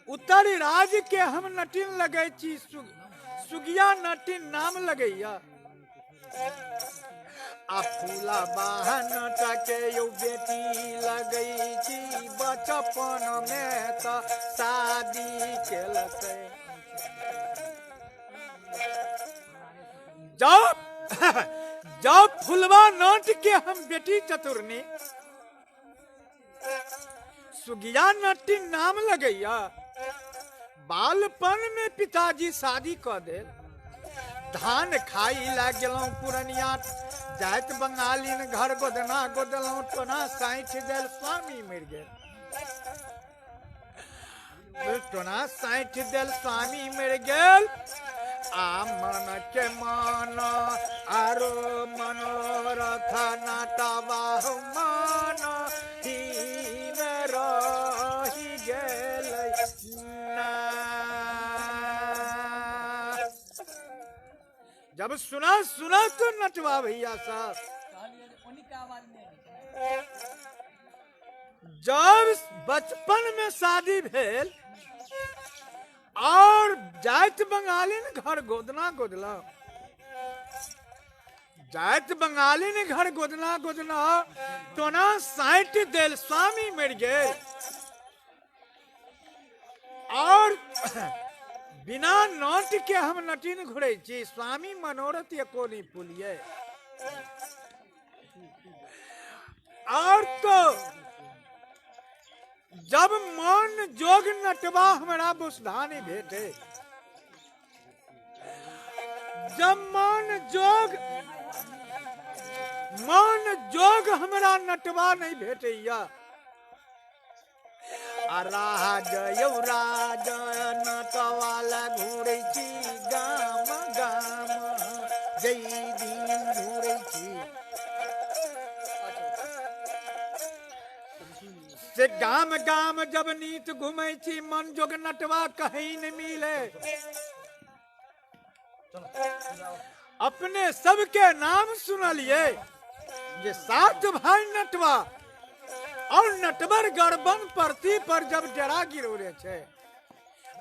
उत्तर राज के हम नटिन लगे छी, सुगिया नटिन नाम लगैया। आ फूला बाहन टके यौ बेटी लगै छी, बचपन में त शादी केलकै। जब जब फुलवा नट के हम बेटी चतुरनी सुगिया नटी नाम लगैया, बालपन में पिताजी शादी क देल, धान खाई ला गेलहुँ पुरनिया, जाइत बंगालीन घर गोदना गोदलहुँ, टोना साँठि देल स्वामी मरि गेल, टोना साँठि देल स्वामी मरि गेल। आ मन के मन आरो मनोरथ नाटवा मन ही में रही गेल ना। जब सुना सुना तो नटवा भैया साहब, जब बचपन में शादी भेल और जाइत बंगाली ने घर गोदना गोदला, जाइत बंगाली ने घर गोदना गोदना, टोना साइट देल स्वामी मर गेल। और बिना नोट के हम नटिन घुरै छी, स्वामी मनोरथ एको नहीं पुलिये। और तो जब मन जोग नटवा हमरा बुसधा नहीं भेटे, जब मन जोग हमरा नटवा नहीं भेटैया, आ राज यौ राज नटवा ला घुरै छी गाम गाम जै दिन घुरै छी। से गाम गाम जब नीत घुमै छी, मन जोग नटवा कहीं न मिले। अपने सबके नाम सुनलिए जे सात भाई नटवा और नटवर गरबन परती पर जब जरा गिरौले छे,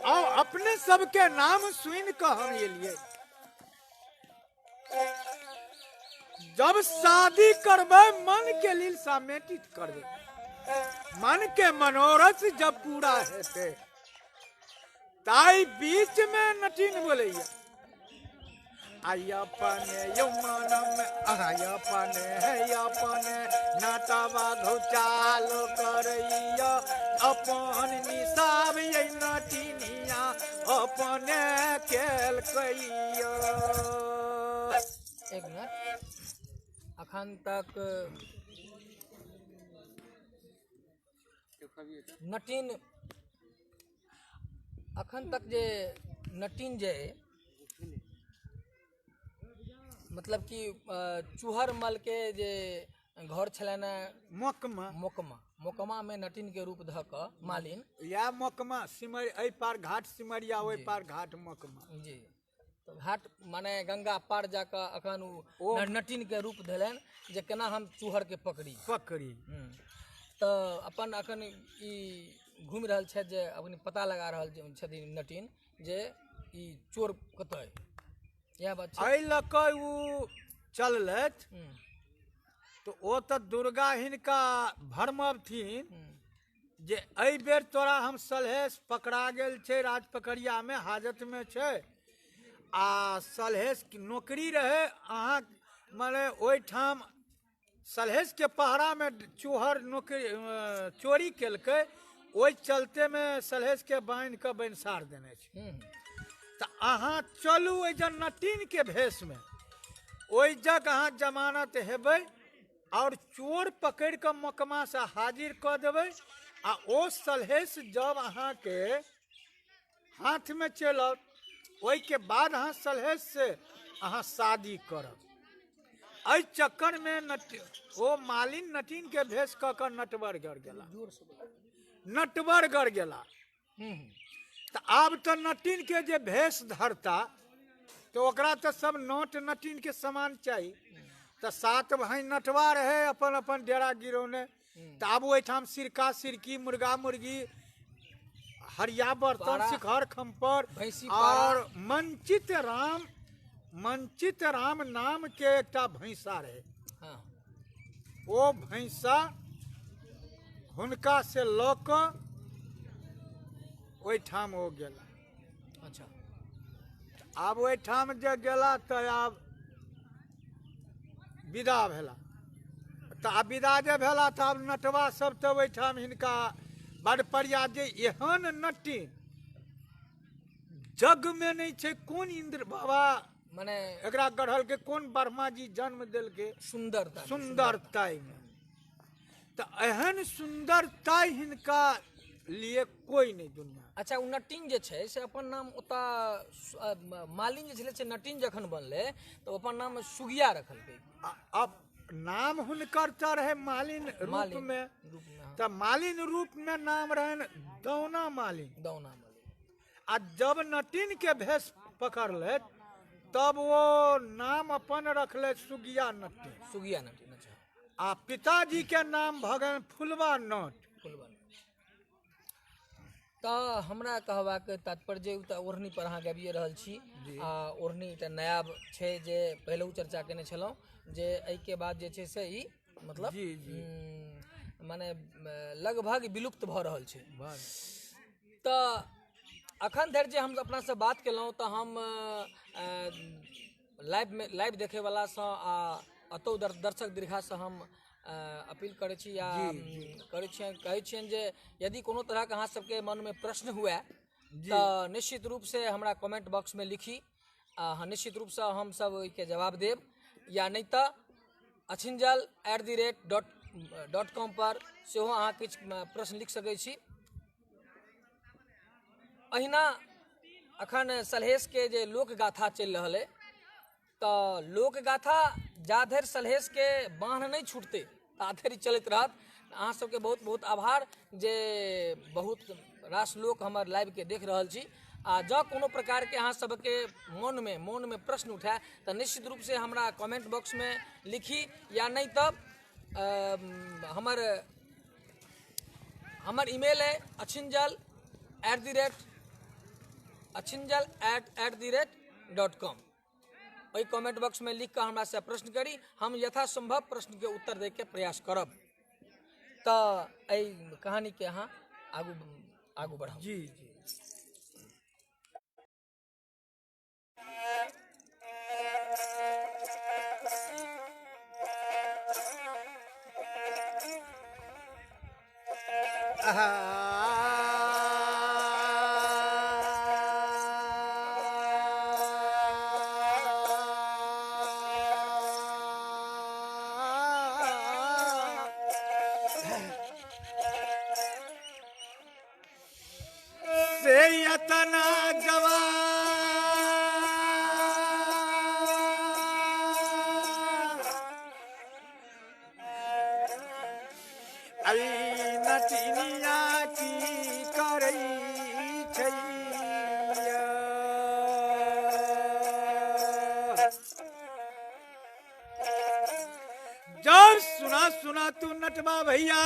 और अपने सबके नाम सुन के हम एलिए। जब शादी करबै मन के लीलसा मेटित करबै, मन के मनोरथ जब पूरा हेतै, ताई बीच में नटिन बोलैया, आई अपने यौ मन में आई अपने है अपने नटवा घौचाल करैया, अपन निसाब यै नटिनिया अपने केल कैया। एक मिनट, अखन तक नटिन अखन तक जे नटिन जे मतलब कि चूहड़मल के जे घर छलनि हेँ, मोकमा। मोकमा, मोकमा में नटिन के रूप धऽ कऽ मालिन, या मोकमा सिमर एहि पार घाट सिमरिया, ओहि पार घाट मोकमा। जी, तऽ घाट माने गंगा पार जाकऽ अखन ओ नटिन के रूप धेलनि जे केना हम चूहड़ के पकड़ी। पकड़ी। तऽ अपन अखन ई घूमि रहल छथि जे अपन पता लगा रहल छथिन नटिन जे ई चोर कतऽ अइ, इएह बात छै। एहि लऽ कऽ ओ चललथि। तऽ ओ तऽ दुर्गा हिनका भरमबथिन जे एहि बेर तोरा हम सलहेश पकड़ा गेल छै, राजपकड़ियामे हाजतमे छै, आ सलहेश नौकरी रहै अहाँ मने ओहिठाम सलहेशके पहरामे चूहड़ नौकरी चोरी केलकै, ओहि चलतेमे सलहेशके बान्हि कऽ बैनसार देने छै। तऽ अहाँ चलू ओहि जन नटिनके भेषमे, ओहि जग अहाँ जमानत हेबै आओर चोर पकड़ि कऽ मोकमासँ हाजिर कऽ देबै, आ ओ सलहेश जब अहाँके हाथमे चलि आओत ओहिके बाद अहाँ सलहेश से अहाँ शादी करब। एहि चक्करमे नट ओ मालिन नटिनके भेष कऽ कऽ नटवरगढ़ गेला, नटवरगढ़ गेला। तऽ आब तऽ नटिनके जे भेष धरता तऽ ओकरा तऽ सब नट नटिनके समान चाही। तऽ सात भाइ नटवा रहे अपन अपन डेरा गिरौने, तऽ आब ओहिठाम सिरका सिरकी मुर्गा मुर्गी हरिया बर्तन शिखर खम्पर और मंचित राम, मंचित राम नाम के एकटा भैंसा रहे। हाँ। ओ भैंसा हुनका से लऽ कऽ ओहिठाम ओ गेला। अच्छा। आब ओहिठाम जे गेला तऽ आब विदा भेला, तऽ आब विदा जे भेला तऽ आब नटवा सब तऽ ओहिठाम हिनका बड़ परिया जे एहन नटिन जग में नहीं छै, कोन इंद्र बाबा माने एकरा गढ़लकै, कोन ब्रह्मा जी जन्म देलकै सुंदरता सुंदरताई में, तऽ एहन सुंदरताई हिनका लिए कोई नहीं दुनिया। अच्छा, ओ नटिन जे छै से अपन नाम ओतऽ मालिन जे छलै से नटिन जखन बनलै तऽ ओ अपन नाम सुगिया रखलकै। अब नाम हुनकर तऽ रहै मालिन रूप में, तऽ मालिन रूप में नाम रहनि दौना मालिन। दौना मालिन। आ जब नटिन के भेष पकड़लथि तब वो नाम अपन रखलथि सुगिया नटिन। सुगिया नटिन। अच्छा। आ पिताजी के नाम भऽ गेलनि फुलवा नट। फुलवा नट। तऽ हमरा कहबाक तात्पर्य जे तऽ ओढ़नी पर अहाँ गाबिए रहल छी, आ ओढ़नी एकटा नया छै जे पहिलहु चर्चा केने छलहुँ जे एहिके बाद जे छै से ई मतलब जी, जी। माने लगभग विलुप्त भऽ रहल छै। तऽ अखन धरि जे हम अपनासँ बात केलहुँ तऽ हम लाइवमे लाइव देखैवलासँ आ एतौ दर्शक दीर्घासँ हम अपील करै छी या करै छियनि, कहै छियनि जे यदि कोनो तरहक अहाँ सबके मनमे प्रश्न हुए तऽ निश्चित रूपसँ हमरा कमेंट बॉक्समे लिखी, आ निश्चित रूपसँ हमसब ओहिके जवाब देब, या नहि तऽ achinjal@..com पर सेहो अहाँ किछु प्रश्न लिख सकै छी। अहिना अखन सलहेशके जे लोकगाथा चलि रहल अइ, तऽ लोकगाथा जा धरि सलहेशके बान्ह नहि छूटतै ता धरि चलैत रहत। अहाँ सबके बहुत बहुत आभार जे बहुत रास लोक हमर लाइवके देख रहल छी, आ जँ कोनो प्रकारके अहाँ सबके मोनमे प्रश्न उठए तऽ निश्चित रूपसँ हमरा कमेंट बॉक्समे लिखी, या नहि तऽ हमर ईमेल अइ achinjal@ achinjal@@.com। ओहि कमेंट बॉक्समे लिख कऽ हमरासँ प्रश्न करी, हम यथासंभव प्रश्नके उत्तर दैके प्रयास करब। तऽ एहि कहानीके अहाँ आगू आगू बढ़ाउ। जी जी। केतना जवान ऐ नटिनिया की करै छैया। जब सुना सुना तू नटवा भैया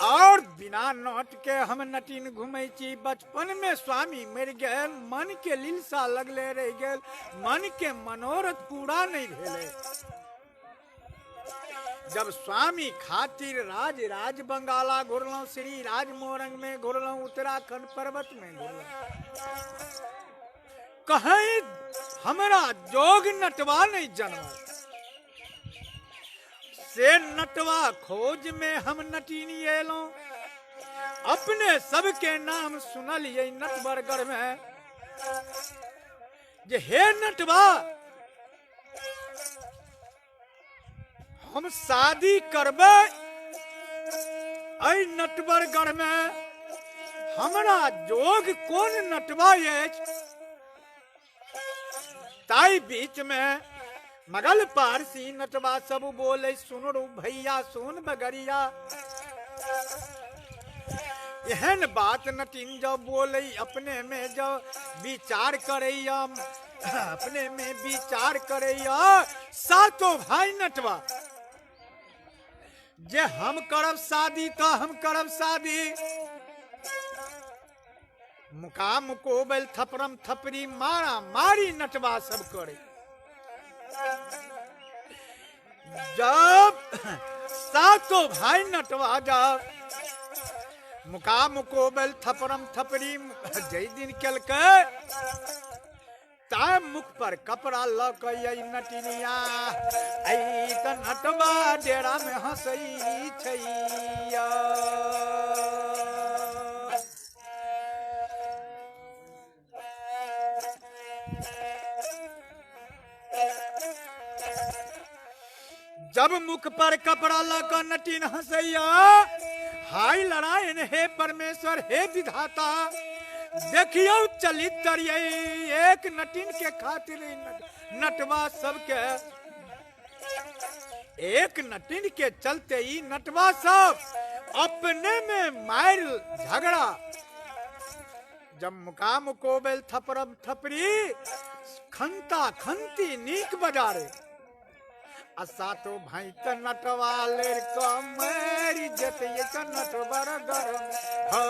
और बिना नोट के हम नटिन घूमै छी। बचपन में स्वामी मरि गेल, मन के लिलसा लगले रहि गेल, मन के मनोरथ पूरा नहीं भेलै। जब स्वामी खातिर राज राज बंगाला घुरलहुँ, श्री राज मोरंग में घुरलहुँ, उत्तराखंड पर्वत में घुरलहुँ, कहीं हमरा जोग नटवा नहीं जनमल। से नटवा खोज में हम नटिनी एलहुँ। अपने सबके नाम सुनलियै नटवरगढ़ में जे हे नटवा, हम शादी करबै एहि नटवरगढ़ में, हमरा जोग कोन नटवा अछि। ताहि बीच में मगल पारसी नटवा सब बोले, सुन रो भैया सुन बगरिया। एहन बात नटिन जब बोले, अपने में जब विचार करैया, अपने में विचार करैया सातो भाई नटवा जे हम करब शादी तो हम करब शादी। मुकाम कोबल थपरम थपरी मारा मारी नटवा सब करे। जब सातो भाई नटवा जब मुकाम कोबल थपरम थपरी जै दिन केलकै ता मुख पर कपड़ा लऽ कऽ यै नटिनिया ऐ त नटवा डेरा में हंसै छैया। जब मुख पर कपड़ा लऽ कऽ नटिन हंसैया, हाय लड़ायन हे परमेश्वर हे विधाता, देखियौ चलितर यै एक नटिन के खातिर नटवा सबके, एक नटिन के चलते ई नटवा सब अपने में मार झगड़ा। जब मुकाम कोबेल थपरम थपरी खंता खंती नीक बजारे, आ सातो भाई त नटवा लेर क मरि जेतै त नटवर गरम हो।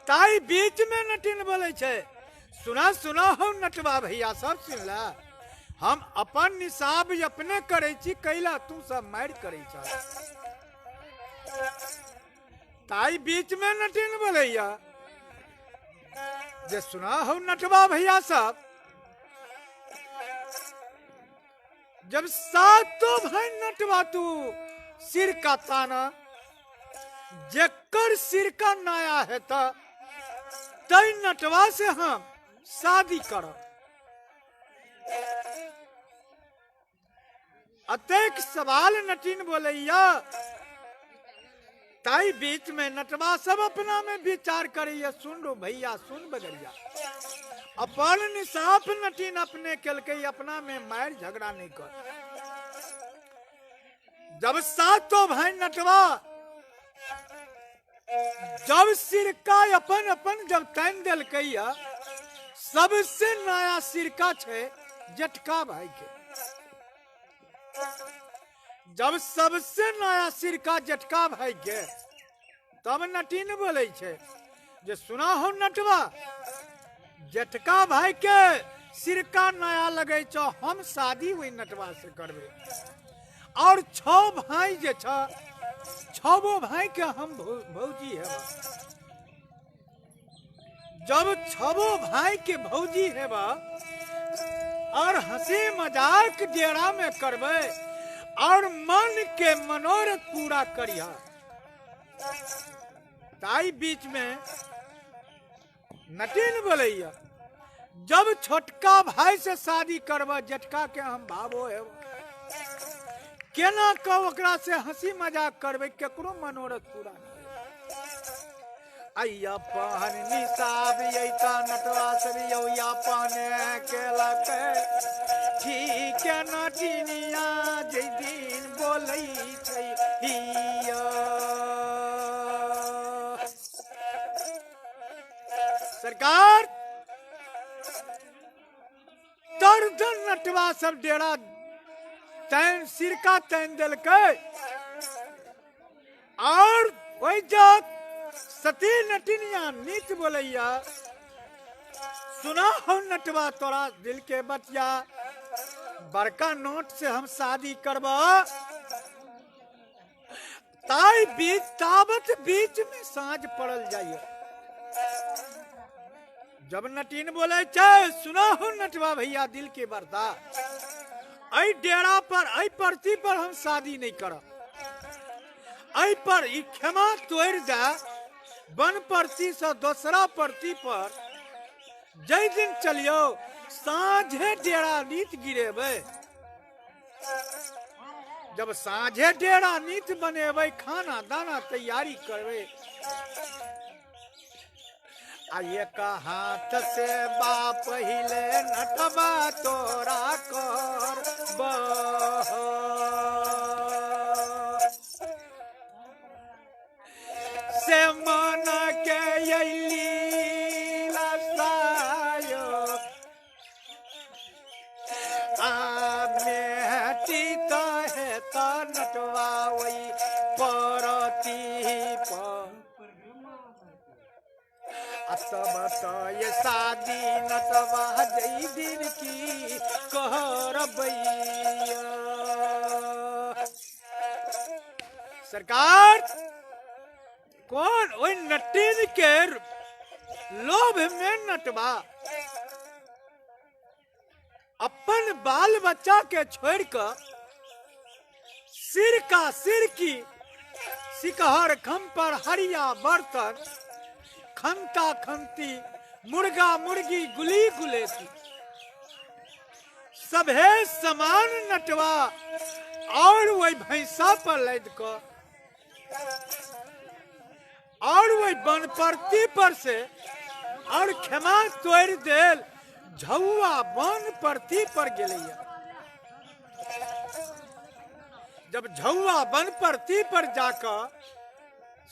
ताई बीच में नटिन बोलै छै, सुना सुना हो नटवा भैया सब सुनला, हम अपन निसाब अपने करै छी, कैला तू सब मारि करै छ। ताई बीच में नटिन बोलैया जे सुना हो नटवा भैया सब, जब सातो भाई नटवा तू सिर का ताना, जेकर सिर का नया है त तई नटवा से हम शादी करब। अतेक सवाल नटिन बोलैया, ताई बीच में नटवा सब अपना में विचार करैया, सुन रो भैया सुन बगरिया, अपन निसाफ नटिन अपने केलकै, अपना में मार झगड़ा नहीं कर। जब सातो भाई नटवा जब सिरका अपन अपन जब तानि देलकैया, सबसे नया सिरका छै जटका भाई के। जब सबसे नया सिरका जटका भाई के, तब नटिन बोलै छै जे सुना हो नटवा, जटका भाई के सिरका नया लगै छौ, हम शादी ओहि नटवा से करबै। और छो भाई जे छ, छबो भाई के हम भौजी हेबा। जब छबो भाई के भौजी हेबा और हंसी मजाक डेरा में करबै और मन के मनोरथ पूरा करिहा। ताई बीच में नटिन बोलैया जब छोटका भाई से शादी करब जेठका के हम भावो हेब केना कह ओकरा से हंसी मजाक करबै, केकरो मनोरथ पूरा नहीं। अय्या पहन निसाब यैता नटवा सब यौया पाने केलक ठीक नटिनिया जै दिन बोलै छै हिया। सरकार तर नटवा सब डेरा तैन सिरका तैन देलकै और ओहि जग सती नटिनिया नीच बोलैया, सुना हम नटवा तोरा दिल के बतिया, बड़का नोट से हम शादी करब। ताई बीच ताबत बीच में साँझ पड़ल जाइए। जब नटीन बोले छै सुना हो नटवा भैया दिल के बरदा, ऐ डेरा पर ऐ परती पर हम शादी नहीं करब, ऐ पर ई खेमा तोड़ दे वन परती से दोसरा परती पर जै दिन चलियो साँझे डेरा नीत गिरेबै। जब साँझे डेरा नीत बनेबै खाना दाना तैयारी करबै, आ एक हाथ से बाप पहिले नटवा तोरा कर से मन के अयली लसायो आ मेटी त हे त नटवा ओइ परती पर तब तो ये शादी नटवा जई दिन की कहरबैया। सरकार कौन ओइ नटिन के लोभ में नटवा अपन बाल बच्चा के छोड़ कर सिर का सिर की सिकहर खम पर हरिया बर्तन खंता खंती मुर्गा मुर्गी गुली गुलेती सभे समान नटवा और वही भैंसा पर लद क और वही बनपरती पर से और खेमा तोड़ देल झौआ वन परती पर गेलैया। जब झौआ वन परती पर जाकर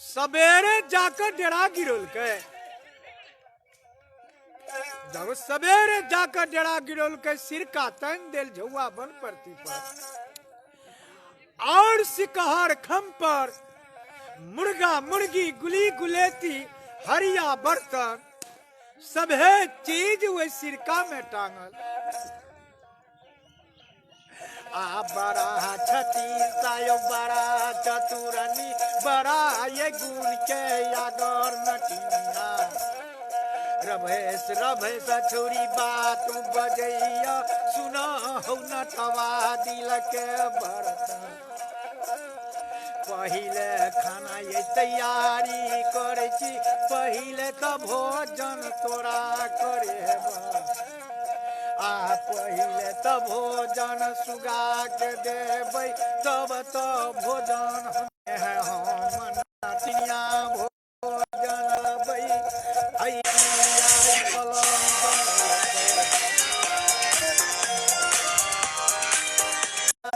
सवेरे जाकर डेरा गिरोलकै, जब सवेरे जाकर डेरा गिरोलकै सिरका तन देल झौआ वन परती पर और सिकहर खम पर मुर्गा मुर्गी गुली गुलेती हरिया बर्तन सभे चीज वही सिरका में टांगल। आ बड़ा छती सायो बड़ा चतुरनी बड़ा ये गुण के यागर नटिया रभेश रभेश छोरी बात बजैया सुना हौ नटवा दिल के बरतन। पहिले खाना ये तैयारी करै छी पहिले तऽ भोजन तोरा करेब, आ पहिले तऽ भोजन सुगा के देबै तब तऽ भोजन हम नटिया भोजन बै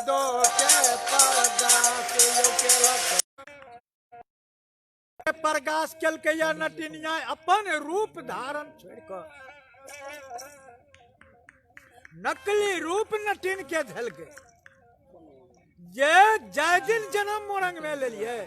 दो के परगास यो केलक परगास केलकै या नटिनिया अपन रूप धारण छोड़ कऽ नकली रूप नटिन के धेलकै। जे जाय दिन जन्म मोरंग में लेलिए